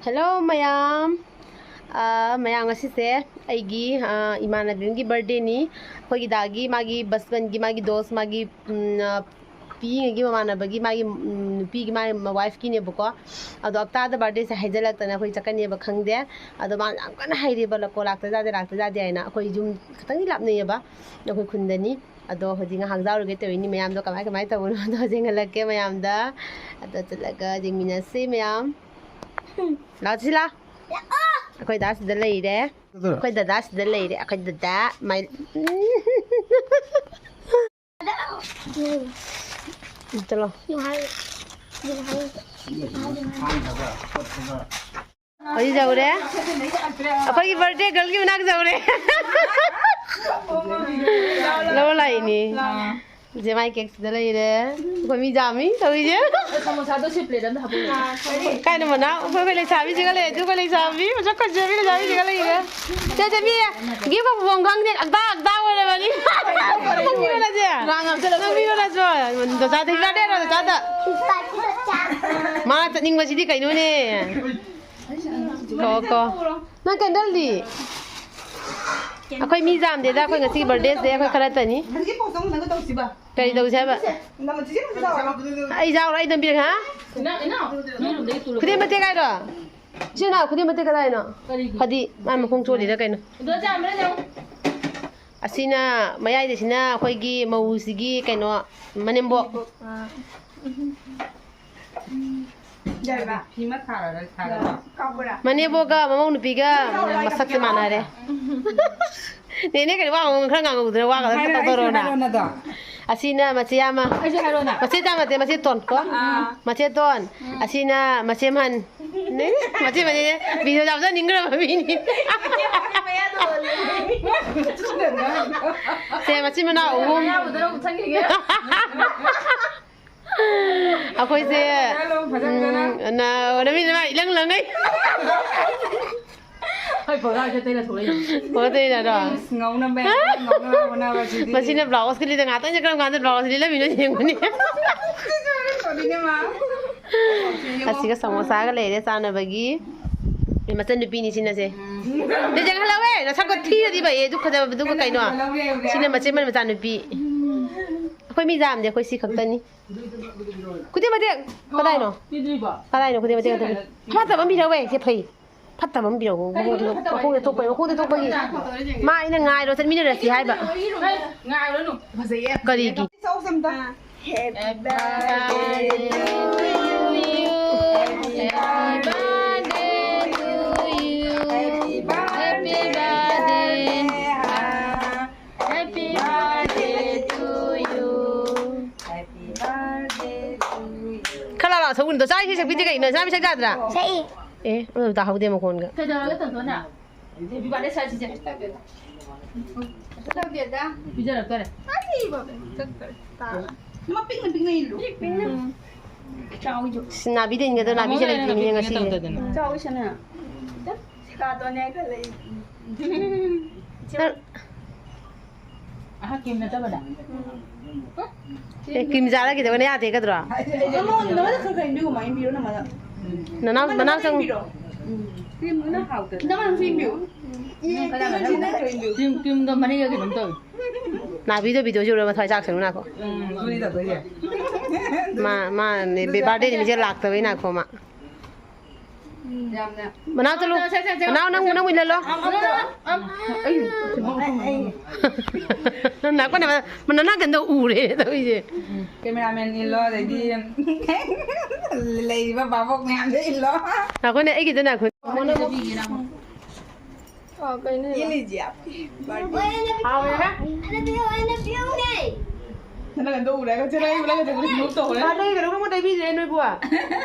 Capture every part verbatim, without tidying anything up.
Hello ꯃꯌꯥꯝ꯫ ꯑꯥ, ꯃꯌꯥꯝ, ꯉꯁꯤꯁꯦ ꯑꯩꯒꯤ, ꯑꯥ, ꯏꯃꯥꯟꯅꯕꯤ ꯑꯃꯒꯤ ꯕꯥꯔꯗꯦꯅꯤ꯫ ꯑꯩꯈꯣꯏꯒꯤ ꯗꯥꯒꯤ, ꯃꯥꯒꯤ ꯕꯁꯃꯟꯒꯤ, ꯃꯥꯒꯤ ꯗꯣꯁ, ꯃꯥꯒꯤ, ꯎꯝ, ꯑꯥ, ꯄꯤꯛꯏꯉꯩꯒꯤ ꯃꯃꯥꯟꯅꯕꯒꯤ, ꯃꯥꯒꯤ, ꯎꯝ, ꯅꯨꯄꯤꯒꯤ, ꯃꯥꯒꯤ ꯋꯥꯏꯐꯀꯤꯅꯦꯕꯀꯣ꯫ ꯑꯗꯣ ꯍꯞꯇꯥꯗ ꯕꯥꯔꯗꯦꯁꯦ ꯍꯥꯏꯖꯤꯜꯂꯛꯇꯅ ꯑꯩꯈꯣꯏ ꯆꯠꯀꯅꯦꯕ ꯈꯪꯗꯦ꯫ ꯑꯗꯣ ꯃꯥꯅ ꯌꯥꯝ ꯀꯟꯅ ꯍꯥꯏꯔꯦꯕ, "ꯂꯥꯛꯀꯣ, ꯂꯥꯛꯇ ꯌꯥꯗꯦ, ꯂꯥꯛꯇ ꯌꯥꯗꯦ" ꯍꯥꯏꯅ꯫ ꯑꯩꯈꯣꯏ ꯌꯨꯝ ꯈꯤꯇꯪꯗꯤ ꯂꯥꯞꯅꯩꯌꯦꯕ, ꯑꯩꯈꯣꯏ ꯈꯨꯟꯗꯅꯤ꯫ ꯑꯗꯣ ꯍꯧꯖꯤꯛ ꯉꯥꯏꯍꯥꯛ ꯖꯥꯎꯔꯨꯒꯦ ꯇꯧꯔꯤꯅꯤ꯫ ꯃꯌꯥꯝꯗꯣ ꯀꯃꯥꯏ ꯀꯃꯥꯏ ꯇꯧꯕꯅꯣꯗꯣ ꯍꯧꯖꯤꯛ ꯍꯪꯍꯜꯂꯛꯀꯦ ꯃꯌꯥꯝꯗ꯫ ꯑꯗꯣ ꯆꯠꯂꯒ ꯌꯦꯡꯃꯤꯟꯅꯁꯤ ꯃꯌꯥꯝ꯫ ꯂꯥꯛꯑꯣ ꯁꯤꯂꯥ꯫ ꯑꯩꯈꯣꯏ ꯗꯥ ꯁꯤꯗ ꯂꯩꯔꯦ꯫ ꯑꯩꯈꯣꯏ ꯗꯗꯥ ꯁꯤꯗ ꯂꯩꯔꯦ꯫ ꯑꯩꯈꯣꯏ ꯗꯗꯥ ꯃꯥꯏ-, ꯆꯠꯂꯣ꯫ ꯍꯧꯖꯤꯛ ꯌꯧꯔꯦ꯫ ꯑꯩꯈꯣꯏꯒꯤ ꯕꯥꯔꯗꯦ ꯒꯔꯜꯒꯤ ꯃꯅꯥꯛ ꯌꯧꯔꯦ꯫ ꯂꯧꯕ ꯂꯥꯛꯏꯅꯤ꯫ ꯏꯆꯦ ꯃꯥꯏ ꯀꯦꯛ ꯁꯤꯗ ꯂꯩꯔꯦ꯫ ꯑꯩꯈꯣꯏ ꯃꯤ ꯌꯥꯝꯃꯤ ꯇꯧꯔꯤꯁꯦ꯫ ꯁꯃꯣꯁꯥꯗꯣ ꯁꯤ ꯄ꯭ꯂꯦꯠ ꯑꯝꯗ ꯍꯥꯞꯄꯛꯑꯣ꯫ ꯀꯥꯏꯅ ꯃꯅꯥꯎ? ꯑꯩꯈꯣꯏ, ꯑꯩꯈꯣꯏ ꯂꯩꯁꯥꯕꯤꯁꯤꯒ ꯂꯩꯔꯦ꯫ ꯑꯩꯈꯣꯏ ꯂꯩꯁꯥꯕꯤ, ꯃꯁꯛ ꯐꯖꯕꯤ ꯂꯩꯁꯥꯕꯤꯁꯤꯒ ꯂꯩꯔꯦ꯫ ꯁꯦ, ꯁꯦ, ꯃꯤ ꯒꯤꯐ ꯑꯃꯨꯛ ꯈꯪꯗꯦ꯫ ꯑꯝꯇ, ꯑꯝꯇ ꯑꯣꯏꯔꯕꯅꯤ꯫ ꯅꯪ ꯃꯤ ꯑꯣꯏꯔꯁꯦ꯫ ꯅꯪ ꯃꯤ ꯑꯣꯏꯔꯁꯨ꯫ ꯗꯗꯥꯗ ꯍꯤꯗꯥꯗꯦꯔꯣ, ꯗꯗꯥꯗ꯫ ꯃꯥ ꯆꯠꯅꯤꯡꯕꯁꯤꯗꯤ ꯀꯩꯅꯣꯅꯦ꯫ ꯀꯣ, ꯀꯣ꯫ ꯅꯪ ꯀꯦꯟꯗꯜꯗꯤ? ꯑꯩꯈꯣꯏ ꯃꯤ ꯌꯥꯝꯗꯦꯗ, ꯑꯩꯈꯣꯏ ꯉꯁꯤꯒꯤ ꯕꯥꯔꯗꯦꯁꯦ ꯑꯩꯈꯣꯏ ꯈꯔꯇꯅꯤ꯫ ꯍꯧꯖꯤꯛꯀꯤ ꯄꯥꯎꯁꯦ ꯑꯃꯨꯛ ꯅꯪꯒ ꯇꯧꯁꯤꯕ꯫ ꯀꯔꯤ ꯇꯧꯁꯦ ꯍꯥꯏꯕ? ꯅꯃ ꯆꯤꯆꯦ ꯑꯃꯁꯨ ꯌꯥꯎꯔꯣ꯫ ꯑꯩ ꯌꯥꯎꯔꯣ, ꯑꯩ ꯅꯝꯕꯤꯔꯒꯦ, ꯍꯥ? ꯏꯅꯥꯎ, ꯏꯅꯥꯎ, ꯅꯣꯏꯔꯣꯝꯗꯒꯤ ꯇꯨꯂꯨ ꯈꯨꯗꯦꯝ ꯃꯇꯦꯛ ꯍꯥꯏꯔꯣ? ꯏꯆꯦ ꯅꯥꯎ, ꯈꯨꯗꯦꯝ ꯃꯇꯦꯛ ꯀꯗꯥꯏꯅꯣ? ꯀꯔꯤꯒꯤ? ꯐꯗꯤ, ꯃꯥ ꯃꯈꯣꯡ ꯆꯣꯠꯂꯤꯔ ꯀꯩꯅꯣ? ꯑꯗꯣ ꯆꯥꯝꯕ꯭ꯔꯥ ꯌꯦꯡꯉꯨ꯫ ꯑꯁꯤꯅ, ꯃꯌꯥꯏꯗꯁꯤꯅ ꯑꯩꯈꯣꯏꯒꯤ ꯃꯧꯁꯤꯒꯤ ꯀꯩꯅꯣ, ꯃꯅꯦꯝꯕꯣꯛ꯫ ꯑꯥ꯫ ꯌꯥꯏꯃ꯫ ꯐꯤ ꯑꯃ ꯊꯥꯔꯒ ꯊꯥꯔꯒ꯫ ꯀꯥꯎꯕ꯭ꯔꯥ? ꯃꯅꯦꯝꯕꯣꯛꯀ ꯃꯃꯧ ꯅꯨꯄꯤꯒ ꯃꯁꯛꯁꯦ ꯃꯥꯟꯅꯔꯦ꯫ ꯅꯦꯅꯦ, ꯀꯔꯤ ꯋꯥ ꯉꯥꯡꯉꯨ? ꯈꯔ ꯉꯥꯡꯉꯨꯗꯅ, ꯋꯥꯒ ꯈꯔ ꯍꯥꯏꯔꯣ, ꯑꯩꯁꯨ ꯇꯧꯔꯣꯅ꯫ ꯍꯥꯏꯔꯣꯅꯗꯣ꯫ ꯑꯁꯤꯅ ꯃꯆꯦ ꯌꯥꯝꯃ꯫ ꯑꯩꯁꯨ ꯍꯥꯏꯔꯣꯅ꯫ ꯃꯆꯦ ꯇꯥ ꯅꯠꯇꯦ, ꯃꯆꯦ ꯇꯣꯟ ꯀꯣ꯫ ꯑꯥ꯫ ꯃꯆꯦ ꯇꯣꯟ꯫ ꯎꯝ꯫ ꯑꯁꯤꯅ ꯃꯆꯦ ꯃꯍꯟ꯫ ꯅꯦ, ꯃꯆꯦ ꯃꯆꯦ꯫ ꯕꯤꯗꯤꯑꯣ ꯌꯥꯎꯖꯅꯤꯡꯈ꯭ꯔꯕ ꯃꯤꯅꯤ꯫ ꯁꯦ, ꯃꯆꯤꯟ ꯃꯅꯥꯎ ꯑꯍꯨꯝ꯫ ꯃꯌꯥꯕꯨꯗ ꯑꯃꯨꯛ ꯊꯛꯈꯤꯒꯦ꯫ ꯑꯩꯈꯣꯏꯁꯦ, ꯍꯜꯂꯣ, ꯐꯖ ꯐꯖꯅ꯫ ꯎꯝ, ꯅ-, ꯅꯃꯤꯠ ꯅꯃꯥꯏ ꯏꯂꯪ ꯂꯪꯉꯩ꯫ ꯍꯣꯏ, ꯄꯣꯔꯥ ꯍꯥꯏꯁꯦ ꯇꯩꯅ ꯊꯣꯛꯂꯛꯏꯅꯦ꯫ ꯄꯣꯔꯥ ꯇꯩꯅꯔꯣ? ꯏꯁ, ꯉꯧꯅꯕ, ꯉꯧꯅꯕ ꯍꯣꯠꯅꯕꯁꯤꯗꯤ꯫ ꯃꯁꯤꯅ ꯕ꯭ꯂꯥꯎꯁꯀ ꯂꯤꯠꯇ ꯉꯥꯛꯇꯪꯁꯦ ꯀꯔꯝ ꯀꯥꯟꯗ ꯕ꯭ꯂꯥꯎꯁ ꯂꯤꯠꯂꯝꯃꯤꯅꯣ ꯌꯦꯡꯉꯨꯅꯦ꯫ ꯁꯤꯁꯨ ꯍꯣꯔꯦꯟ ꯇꯧꯗꯣꯏꯅꯦ, ꯃꯥ꯫ ꯑꯁꯤꯒ ꯁꯃꯣꯁꯥꯒ ꯂꯩꯔꯦ ꯆꯥꯅꯕꯒꯤ꯫ ꯑꯦ, ꯃꯆꯟꯅꯨꯄꯤꯅꯤ ꯁꯤꯅꯁꯦ꯫ ꯅꯦ, ꯌꯦꯡꯍꯜꯂꯧꯋꯦ, ꯅꯁꯛꯀ ꯊꯤꯔꯗꯤ ꯐꯩꯌꯦ, ꯑꯗꯨ ꯐꯖꯕꯗꯨꯒ ꯀꯩꯅꯣ? ꯁꯤꯅ ꯃꯆꯦ, ꯃꯆꯥꯅꯨꯄꯤ꯫ ꯑꯩꯈꯣꯏ ꯃꯤ ꯌꯥꯝꯗꯦ, ꯑꯩꯈꯣꯏ ꯁꯤ ꯈꯛꯇꯅꯤ꯫ ꯈꯨꯗꯤ ꯃꯇꯦꯛ ꯀꯗꯥꯏꯅꯣ? ꯄꯤꯗ꯭ꯔꯤꯕꯣ? ꯀꯗꯥꯏꯅꯣ ꯈꯨꯗꯤ ꯃꯇꯦꯛ? ꯁꯤ ꯀꯩꯅꯣ? ꯐꯠꯇꯕ ꯑꯃ ꯄꯤꯔꯧꯋꯦ, ꯁꯦ ꯐꯩ꯫ ꯐꯠꯇꯕ ꯑꯃ ꯄꯤꯔꯧ꯫ ꯀꯔꯤꯅꯣ ꯐꯠꯇꯕ ꯃꯈꯣꯡꯗ ꯊꯣꯛꯄꯩ, ꯃꯈꯣꯡꯗ ꯊꯣꯛꯄꯒꯤ꯫ ꯃꯥ ꯑꯩꯅ ꯉꯥꯏꯔꯣ ꯆꯠꯃꯤꯟꯅꯔꯁꯤ ꯍꯥꯏꯕ꯫ ꯍꯩ, ꯉꯥꯏꯔꯨꯔꯅꯨ꯫ ꯐꯖꯩꯌꯦ꯫ ꯀꯔꯤꯒꯤ? ꯆꯧꯁꯦ ꯑꯝꯇ꯫ Happy birthday to you. Happy birthday to you. Happy birthday. Happy birthday to you. Happy birthday to you. ꯈꯔ ꯂꯥꯎ, ꯁꯒꯨꯟꯗꯣ ꯆꯥꯛ ꯏꯁꯩ ꯁꯛꯄꯤꯗꯦ ꯀꯩꯅꯣ? ꯆꯥꯛ ꯏꯁꯩ ꯁꯛ ꯌꯥꯗ꯭ꯔꯥ? ꯁꯛꯏ꯫ ꯑꯦ, ꯑꯗꯨ ꯇꯥꯍꯧꯗꯦ ꯃꯈꯣꯟꯒ꯫ ꯀꯩꯗꯧꯔꯒꯦ ꯇꯣꯟꯇꯣꯟꯅ? Happy birthday ꯁꯛꯁꯤꯁꯦ꯫ ꯇꯧꯗꯦꯗ꯫ ꯄꯤꯖꯔꯛꯇꯣꯔꯦ꯫ ꯑꯩ ꯕꯕꯥ ꯆꯠꯇꯣꯔꯦ꯫ ꯇꯥꯔꯦ꯫ ꯃꯥ ꯄꯤꯛꯅ ꯄꯤꯛꯅ ꯏꯜꯂꯨ꯫ ꯄꯤꯛꯅ꯫ ꯆꯥꯎꯏꯁꯨ꯫ ꯑꯁ, ꯅꯥꯕꯤꯗ ꯏꯟꯒꯗꯕ ꯅꯥꯕꯤ ꯆꯠꯂꯛꯇ꯭ꯔꯤꯅꯦ ꯉꯁꯤꯁꯦ꯫ ꯇꯧꯗꯗꯅ꯫ ꯆꯥꯎꯏꯁꯅ꯫ ꯁꯤꯀꯥꯗꯣꯅꯦ ꯈꯜꯂꯛꯏ꯫ ꯅꯪ ꯑꯍꯥ, ꯀ꯭ꯔꯤꯝ ꯅꯠꯇꯕꯗ꯫ ꯑꯦ, ꯀ꯭ꯔꯤꯝ ꯆꯥꯔꯒ ꯀꯩꯗꯧꯒꯅꯤ? ꯌꯥꯗꯦꯒꯗ꯭ꯔꯣ? ꯅꯃꯥ, ꯅꯃꯥꯗ ꯈꯔ ꯈꯔ ꯏꯟꯕꯤꯌꯨ, ꯃꯥ ꯏꯟꯕꯤꯔꯣ ꯅꯃꯥꯗ꯫ ꯅꯅꯥꯎ, ꯅꯃꯥꯗ ꯅꯅꯥꯎ ꯈꯔ ꯆꯪ-, ꯏꯟꯕꯤꯔꯣ꯫ ꯎꯝ꯫ ꯀ꯭ꯔꯤꯝꯗꯨꯅ ꯍꯥꯎꯇꯦ꯫ ꯅꯃꯥꯅꯁꯨ ꯏꯟꯕꯤꯌꯨ꯫ ꯀ꯭ꯔꯤꯝ, ꯀ꯭ꯔꯤꯝꯗꯣ ꯃꯅꯤꯡꯗ ꯀꯩꯅꯣꯝ ꯇꯧꯋꯤ꯫ ꯅꯥꯕꯤꯗꯣ ꯚꯤꯗꯤꯑꯣꯁꯦ ꯎꯔꯒ ꯃꯊ꯭ꯋꯥꯏ ꯆꯥꯛꯁꯅꯨ ꯅꯥꯈꯣ꯫ ꯎꯝ, ꯒꯨꯂꯤ ꯇꯧꯗꯣꯏꯁꯦ꯫ ꯃꯥ, ꯃꯥ ꯅꯦ, ꯕꯥꯔꯗꯦ ꯅꯨꯃꯤꯠꯁꯦ ꯂꯥꯛꯇꯕꯩ ꯅꯥꯈꯣ ꯃꯥ꯫ ꯌꯥꯝꯅ ꯃꯅꯥꯎ ꯆꯠꯂꯨ꯫ ꯁꯦ, ꯁꯦ, ꯁꯦ, ꯁꯦ꯫ ꯃꯅꯥꯎ ꯅꯪ, ꯅꯪ ꯏꯜꯍꯜꯂꯣ꯫ ꯑꯝ, ꯑꯝ, ꯑꯝ, ꯑꯝ꯫ ꯑꯩ, ꯅꯪ ꯅꯥꯀꯣꯟꯗ ꯃꯅꯥ ꯀꯩꯅꯣ ꯎꯔꯦ ꯇꯧꯔꯤꯁꯦ꯫ ꯎꯝ, ꯀꯦꯃꯦꯔꯥꯃꯦꯟ ꯏꯜꯂꯣ, ꯑꯗꯩꯗꯤ ꯂꯩꯔꯤꯕ ꯚꯥꯕꯣꯛ ꯃꯌꯥꯝꯗ ꯏꯜꯂꯣ꯫ ꯅꯥꯈꯣꯅꯦ, ꯑꯩꯒꯤꯗ ꯅꯥꯈꯣ꯫ ꯑꯣ, ꯀꯩꯅꯣ? ꯏꯜꯂꯤꯁꯦ꯫ ꯍꯥꯎꯋꯦ꯫ ꯅꯪ ꯑꯗꯨ ꯎꯔꯒ ꯆꯦꯔꯪ ꯏꯜꯂꯒ ꯆꯠꯄꯗꯤ ꯃꯨꯛ ꯇꯧꯔꯦ꯫ ꯅꯣꯏ ꯀꯩꯅꯣ ꯈꯪꯕ ꯇꯩꯕꯤꯗ꯭ꯔꯦ ꯅꯣꯏꯕꯨ?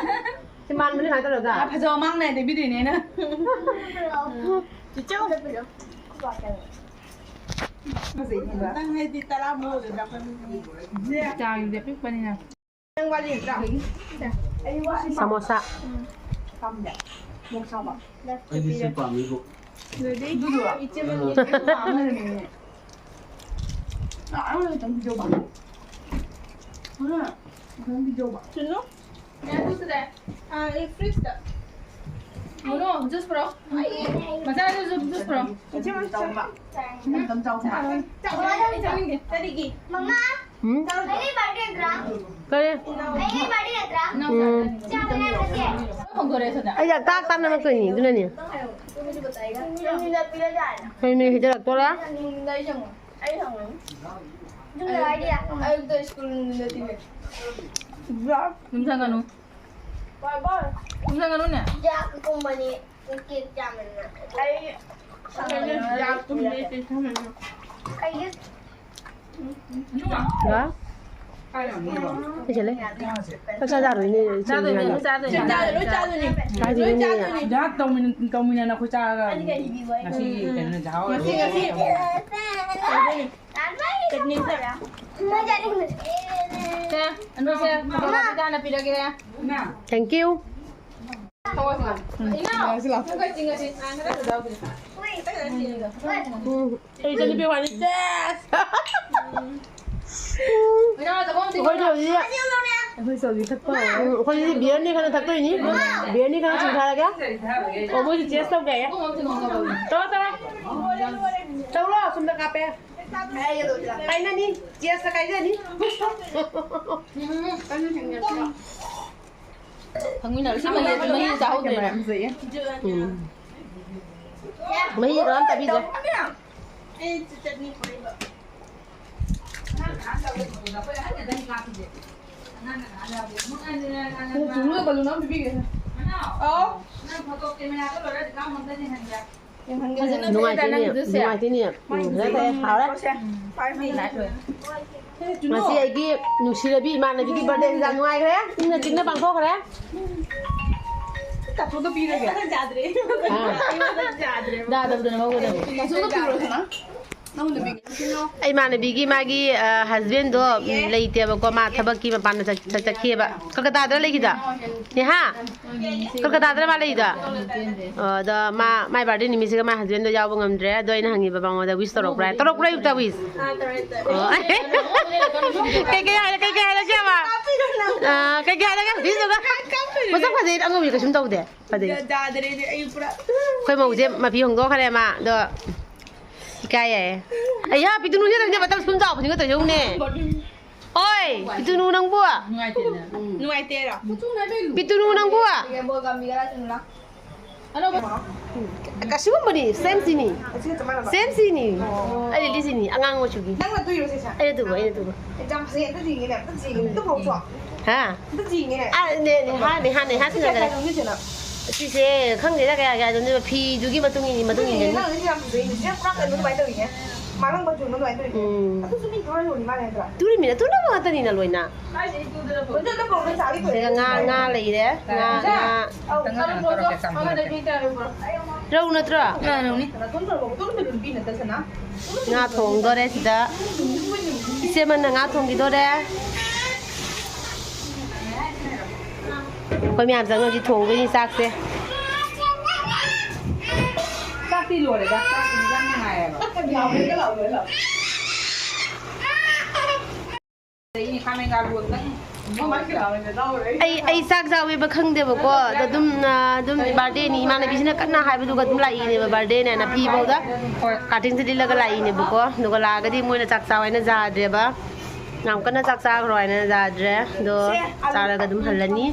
ꯁꯤ ꯃꯥꯟꯕꯅꯤ ꯁꯨꯃꯥꯏꯅ ꯇꯧꯔꯒ꯫ ꯑꯥ, ꯐꯖꯕ ꯃꯥꯡꯅ ꯇꯩꯕꯤꯗꯣꯏꯅꯦ ꯑꯩꯅ꯫ ꯆꯤꯆꯦ꯫ ꯐꯖꯩ꯫ ꯅꯪ ꯍꯥꯏꯗꯤ ꯇꯔꯥꯃꯨꯛ ꯑꯣꯏꯒꯗ꯭ꯔꯥ ꯑꯩꯈꯣꯏ ꯃꯤ? ꯆꯥꯡꯁꯦ ꯄꯤꯛꯄꯅꯤꯅ꯫ ꯅꯪ ꯋꯥꯠꯂꯤ ꯅꯠꯇ꯭ꯔꯥ? ꯑꯩ ꯋꯥꯠꯂꯤ꯫ ꯁꯃꯣꯁꯥ꯫ ꯄꯥꯝꯗꯦ꯫ ꯃꯣꯔꯣꯛ ꯁꯥꯕ꯫ ꯑꯩꯗꯤ ꯁꯤ ꯄꯥꯝꯃꯤꯕꯣ꯫ ꯑꯗꯨꯗꯤ ꯏꯆꯦ ꯃꯅꯤ꯫ ꯑꯥ꯫ ꯄꯥꯝꯃꯦ꯫ ꯑꯥ, ꯑꯩꯉꯣꯟꯗ ꯈꯤꯇꯪ ꯄꯤꯖꯧꯕ꯫ ꯑꯥ, ꯈꯤꯇꯪ ꯄꯤꯖꯧꯕ꯫ ꯆꯨꯅꯨ? ꯑꯥ, ꯑꯩ ꯐ꯭ꯔꯤꯖꯇ꯫ ꯃꯣꯅꯣ, ꯖꯨꯁ ꯄꯨꯔꯛꯑꯣ꯫ ꯃꯆꯥꯗꯨꯁꯨ ꯖꯨꯁ ꯄꯨꯔꯛꯑꯣ꯫ ꯆꯥꯅꯤꯡꯗꯦ꯫ ꯆꯥꯅꯤꯡꯗꯦ꯫ ꯀꯔꯤꯒꯤ? ꯃꯃꯥ, ꯎꯝ? ꯑꯩꯒꯤ ꯕꯥꯔꯗꯦ ꯅꯠꯇ꯭ꯔꯥ? ꯀꯔꯤ? ꯑꯩꯒꯤ ꯕꯥꯔꯗꯦ ꯅꯠꯇ꯭ꯔꯥ? ꯎꯝ꯫ ꯆꯥꯕ ꯌꯥꯗ꯭ꯔꯗꯤ? ꯍꯣꯡꯗꯣꯔꯛꯑꯦ ꯁꯤꯗ꯫ ꯑꯩ ꯆꯥꯛ ꯆꯥꯛ ꯆꯥꯅꯕ ꯇꯧꯔꯤꯅꯤ, ꯑꯗꯨꯅꯅꯦ꯫ ꯅꯪꯅ ꯄꯤꯔꯛꯑꯣ ꯌꯥꯔꯦ꯫ ꯍꯩꯅꯦ ꯍꯩꯖꯔꯛꯇꯣꯔꯦ꯫ ꯅꯨꯡꯊꯤꯟꯗ ꯑꯩ ꯁꯪꯉꯣꯏ꯫ ꯑꯩ ꯁꯪꯉꯣꯏ꯫ ꯑꯗꯨꯅ ꯑꯩꯗꯤ ꯑꯌꯨꯛꯇ ꯁ꯭ꯀꯨꯜ ꯅꯨꯡꯊꯤꯟꯗ ꯊꯤꯡꯉꯦ꯫ ꯌꯨꯝ ꯁꯪꯒꯅꯨ꯫ ꯌꯨꯝ ꯁꯪꯒꯅꯨꯅꯦ꯫ ꯆꯥꯛꯀꯨꯝꯕꯅꯤ꯫ ꯀꯦꯛ ꯆꯥꯃꯟꯗꯅ꯫ ꯑꯩ ꯀꯩꯅꯣ, ꯆꯥꯛ ꯊꯨꯝꯗꯦ, ꯆꯦ ꯊꯝꯃꯅꯤ꯫ ꯑꯩꯒꯤ ꯍꯥ? ꯀꯩꯁꯨ ꯂꯩ? ꯆꯥꯛ ꯆꯥꯔꯣꯏꯅꯦ, ꯏꯆꯦ ꯆꯥꯗꯣꯏꯅꯦ, ꯏꯃꯥꯅ꯫ ꯂꯣꯏ ꯆꯥꯗꯣꯏꯅꯦ꯫ ꯆꯥꯗꯣꯏꯅꯦ꯫ ꯀꯥꯏꯗꯩꯅꯣꯅꯦ? ꯆꯥꯛ ꯇꯧꯃꯤꯟ-, ꯇꯧꯃꯤꯟꯅꯅ ꯑꯩꯈꯣꯏ ꯆꯥꯔꯒ ꯉꯁꯤ ꯀꯩꯅꯣ ꯆꯥꯍꯧꯔ ꯉꯁꯤ, ꯉꯁꯤ꯫ ꯆꯠꯅꯤ ꯈꯔ꯫ ꯁꯦ, ꯑꯅꯨꯁꯦ, ꯕꯕꯥ ꯄꯤꯇꯥꯅ ꯄꯤꯔꯒꯦ꯫ Thank you꯫ ꯎꯝ꯫ ꯑꯩ ꯏꯆꯟꯅꯨꯄꯤ ꯋꯥꯅꯤ꯫ ꯑꯩꯈꯣꯏꯗꯤ ꯍꯧꯖꯤꯛ ꯑꯩꯈꯣꯏ ꯆꯧꯁꯤ ꯊꯛꯄ ꯍꯧꯔꯦ꯫ ꯎꯝ, ꯑꯩꯈꯣꯏꯗꯤ ꯕꯤꯌꯔꯅꯤ ꯈꯔ ꯊꯛꯇꯣꯏꯅꯤ꯫ ꯕꯤꯌꯔꯅꯤ ꯈꯔ ꯆꯤꯡꯊꯔꯒꯦ꯫ ꯑꯣ, ꯃꯣꯏꯁꯨ ꯆꯦꯁ ꯇꯧꯒꯦ꯫ ꯇꯧꯔꯣ, ꯇꯧꯔꯣ꯫ ꯇꯧꯔꯣ, ꯁꯨꯝꯗ ꯀꯥꯞꯄꯦ꯫ ꯀꯥꯏꯅꯅꯤ꯫ ꯆꯦꯁꯇ ꯀꯥꯏꯖꯅꯤ꯫ ꯐꯪꯃꯤꯟꯅꯔꯁꯤ꯫ ꯃꯍꯤ, ꯃꯍꯤ ꯆꯥꯍꯧꯗ꯭ꯔꯦꯅ꯫ ꯎꯝ꯫ ꯃꯍꯤ ꯀꯅꯥꯝ ꯆꯥꯕꯤꯗ꯭ꯔꯦ꯫ ꯅꯨꯡꯉꯥꯏꯇꯦꯅꯦ, ꯅꯨꯡꯉꯥꯏꯇꯦꯅꯦ꯫ ꯎꯝ, ꯐꯖꯅ ꯇꯧꯔꯦ, ꯍꯥꯎꯔꯦ꯫ ꯉꯁꯤ ꯑꯩꯒꯤ ꯅꯨꯡꯁꯤꯔꯕꯤ ꯏꯃꯥꯟꯅꯕꯤꯒꯤ ꯕꯥꯔꯗꯦ ꯌꯥꯝ ꯅꯨꯡꯉꯥꯏꯈ꯭ꯔꯦ, ꯏꯪꯅ ꯆꯤꯛꯅ ꯄꯥꯡꯊꯣꯛꯈ꯭ꯔꯦ꯫ ꯇꯥꯊꯣꯛꯇ ꯄꯤꯔꯒꯦ꯫ ꯑꯥ꯫ ꯌꯥꯗꯕꯗꯨꯅ ꯃꯧꯒꯗꯕ꯫ ꯇꯥꯊꯣꯛꯇ ꯄꯤꯔꯣꯗꯅ꯫ ꯑꯩ ꯏꯃꯥꯟꯅꯕꯤꯒꯤ ꯃꯥꯒꯤ ꯍꯁꯕꯦꯟꯗꯣ ꯂꯩꯇꯦꯕꯀꯣ, ꯃꯥ ꯊꯕꯛꯀꯤ ꯃꯄꯥꯟꯗ ꯆꯠ- ꯆꯠ- ꯆꯠꯈꯤꯑꯕ꯫ ꯀꯜꯀꯇꯥꯗ ꯂꯩꯈꯤꯗ? ꯅꯦꯍꯥ? ꯀꯜꯀꯇꯥꯗ ꯃꯥ ꯂꯩꯗꯣ? ꯑꯣ, ꯑꯗꯣ ꯃꯥ, ꯃꯥꯏ ꯕꯥꯔꯗꯦ ꯅꯨꯃꯤꯠꯁꯤꯒ ꯃꯥꯏ ꯍꯁꯕꯦꯟꯗꯣ ꯌꯥꯎꯕ ꯉꯝꯗ꯭ꯔꯦ꯫ ꯑꯗꯣ ꯑꯩꯅ ꯍꯪꯉꯤꯕ ꯃꯉꯣꯟꯗ ꯋꯤꯁ ꯇꯧꯔꯛꯄ꯭ꯔꯥ ꯍꯥꯏꯅ꯫ ꯇꯧꯔꯛꯄ꯭ꯔꯥ ꯑꯌꯨꯛꯇ ꯋꯤꯁ? ꯑꯣ꯫ ꯀꯩꯀꯩ ꯍꯥꯏꯔꯦ, ꯀꯩꯀꯩ ꯍꯥꯏꯔꯛꯀꯦꯕ? ꯑꯥ, ꯀꯩꯀꯩ ꯍꯥꯏꯔꯛꯀꯦ ꯋꯤꯁꯇꯨꯒ? ꯃꯁꯛ ꯐꯖꯩ, ꯑꯉꯧꯕꯤ ꯀꯩꯁꯨꯝ ꯇꯧꯗꯦ꯫ ꯐꯖꯩ꯫ ꯌꯥꯗ꯭ꯔꯦꯅꯦ, ꯑꯩ ꯄꯨꯔꯥ ꯑꯩꯈꯣꯏ ꯃꯧꯁꯦ ꯃꯄꯤ ꯍꯣꯡꯗꯣꯛꯈ꯭ꯔꯦ ꯃꯥ꯫ ꯑꯗꯣ ꯏꯀꯥꯏ ꯌꯥꯏꯌꯦ꯫ ꯑꯩꯌꯥ, ꯄꯤꯇꯨꯅꯨꯁꯦ ꯅꯪꯁꯦ ꯕꯇꯜ ꯁ꯭ꯀꯨꯜ ꯆꯥꯎꯕꯁꯤꯒ ꯇꯧꯖꯧꯅꯦ꯫ ꯍꯣꯏ, ꯄꯤꯇꯨꯅꯨ ꯅꯪꯕꯨ꯫ ꯅꯨꯡꯉꯥꯏꯇꯦꯅ꯫ ꯅꯨꯡꯉꯥꯏꯇꯦꯔꯣ? ꯄꯤꯇꯨꯅꯨ ꯅꯪꯕꯨ꯫ ꯑꯁꯤꯒꯨꯝꯕꯅꯤ, ꯁꯦꯝ ꯁꯤꯅꯤ꯫ ꯁꯦꯝ ꯁꯤꯅꯤ꯫ ꯑꯩ ꯂꯤꯂꯤ ꯁꯤꯅꯤ, ꯑꯉꯥꯡ ꯃꯆꯨꯒꯤ꯫ ꯅꯪꯅ ꯇꯨꯏꯔꯣ ꯁꯤꯁꯦ? ꯑꯩꯅ ꯇꯨꯕ, ꯑꯩꯅ ꯇꯨꯕ꯫ ꯑꯦ, ꯌꯥꯝ ꯐꯖꯩ, ꯑꯝꯇ ꯌꯦꯡꯒꯦꯅꯦ, ꯑꯝꯇ ꯌꯦꯡꯒꯦꯅꯦ, ꯑꯝꯇ ꯄꯨꯔꯛꯎꯆꯣ꯫ ꯍꯥ? ꯑꯝꯇ ꯌꯦꯡꯒꯦꯅꯦ꯫ ꯑꯥ, ꯅꯦ, ꯅꯦ, ꯍꯥ, ꯅꯦ, ꯍꯥ, ꯅꯦ, ꯍꯥ, ꯀꯌꯥ ꯁꯤꯟꯅꯈ꯭ꯔꯦ꯫ ꯀꯌꯥ ꯇꯧꯅꯤ ꯁꯤꯅ? ꯁꯤꯁꯦ ꯈꯪꯗꯦꯗ ꯀꯌꯥ ꯀꯌꯥ ꯇꯧꯅꯤꯕ, ꯐꯤꯗꯨꯒꯤ ꯃꯇꯨꯡ ꯏꯟ-, ꯃꯇꯨꯡ ꯑꯗꯨꯅꯦ, ꯏꯟꯅꯅꯤ꯫ ꯅꯪ ꯁꯤ ꯌꯥꯝ ꯐꯖꯩ, ꯁꯤꯁꯦ ꯄꯨꯔꯥ ꯀꯩꯅꯣ ꯑꯗꯨꯃꯥꯏꯅ ꯇꯧꯋꯤꯅꯦ꯫ ꯃꯥꯂꯪ ꯃꯆꯨ ꯑꯃ ꯑꯗꯨꯃꯥꯏꯅ ꯇꯧꯋꯤꯅꯦ꯫ ꯎꯝ꯫ ꯑꯗꯨꯁꯨ ꯃꯤ ꯊꯣꯔ ꯌꯣꯜꯂꯤ ꯃꯥꯜꯂꯦ ꯅꯠꯇ꯭ꯔꯥ? ꯇꯨꯔꯤꯃꯤꯅ ꯇꯨꯅꯕ ꯉꯥꯛꯇꯅꯤꯅ ꯂꯣꯏꯅ꯫ ꯀꯥꯏꯗꯩ ꯇꯨꯗꯅ ꯄꯨꯔꯛꯏꯅꯣ? ꯁꯤꯗ ꯉꯥ, ꯉꯥ ꯂꯩꯔꯦ꯫ ꯉꯥ, ꯉꯥ꯫ ꯑꯧ, ꯀꯩꯅꯣ ꯄꯨꯔꯛꯑꯣ, ꯑꯃꯗ ꯄꯤꯛ ꯇꯥꯔꯦ ꯄꯨꯔꯛꯑꯣ꯫ ꯔꯧ ꯅꯠꯇ꯭ꯔꯣ? ꯑꯥ, ꯔꯧꯅꯤ꯫ ꯉꯥ ꯊꯣꯡꯗꯣꯔꯦ ꯁꯤꯗ꯫ ꯏꯆꯦꯃꯅ ꯉꯥ ꯊꯣꯡꯈꯤꯗꯣꯔꯦ꯫ ꯑꯩꯈꯣꯏ ꯃꯌꯥꯝ ꯆꯪꯉꯒ ꯍꯧꯖꯤꯛ ꯊꯣꯡꯗꯣꯏꯅꯤ ꯆꯥꯛꯁꯦ꯫ ꯆꯥꯛꯇꯤ ꯂꯣꯏꯔꯦꯗ, ꯆꯥꯛꯇꯤ ꯌꯥꯝ ꯅꯨꯡꯉꯥꯏꯌꯦꯕ꯫ ꯑꯗꯒꯤ ꯈꯥꯃꯦꯟꯒ ꯑꯂꯨ ꯑꯝꯇꯪ ꯑꯩ, ꯑꯩ ꯆꯥꯛ ꯆꯥꯋꯦꯕ ꯈꯪꯗꯦꯕꯀꯣ, ꯑꯗꯣ ꯑꯗꯨꯝ, ꯑꯥ, ꯑꯗꯨꯝ ꯕꯥꯔꯗꯦꯅꯤ, ꯏꯃꯥꯟꯅꯕꯤꯁꯤꯅ ꯀꯟꯅ ꯍꯥꯏꯕꯗꯨꯒ ꯑꯗꯨꯝ ꯂꯥꯛꯏꯅꯦꯕ, ꯕꯥꯔꯗꯦꯅꯦꯅ ꯐꯤ ꯐꯥꯎꯗ ꯀꯥꯔꯇꯦꯟꯁꯦ ꯂꯤꯠꯂꯒ ꯂꯥꯛꯏꯅꯦꯕꯀꯣ꯫ ꯑꯗꯨꯒ ꯂꯥꯛꯑꯒꯗꯤ ꯃꯣꯏꯅ ꯆꯥꯛ ꯆꯥꯎ ꯍꯥꯏꯅ ꯌꯥꯗ꯭ꯔꯦꯕ, ꯌꯥꯝ ꯀꯟꯅ ꯆꯥꯛ ꯆꯥꯈ꯭ꯔꯣ ꯍꯥꯏꯅ ꯌꯥꯗ꯭ꯔꯦ꯫ ꯑꯗꯣ ꯆꯥꯔꯒ ꯑꯗꯨꯝ ꯍꯜꯂꯅꯤ꯫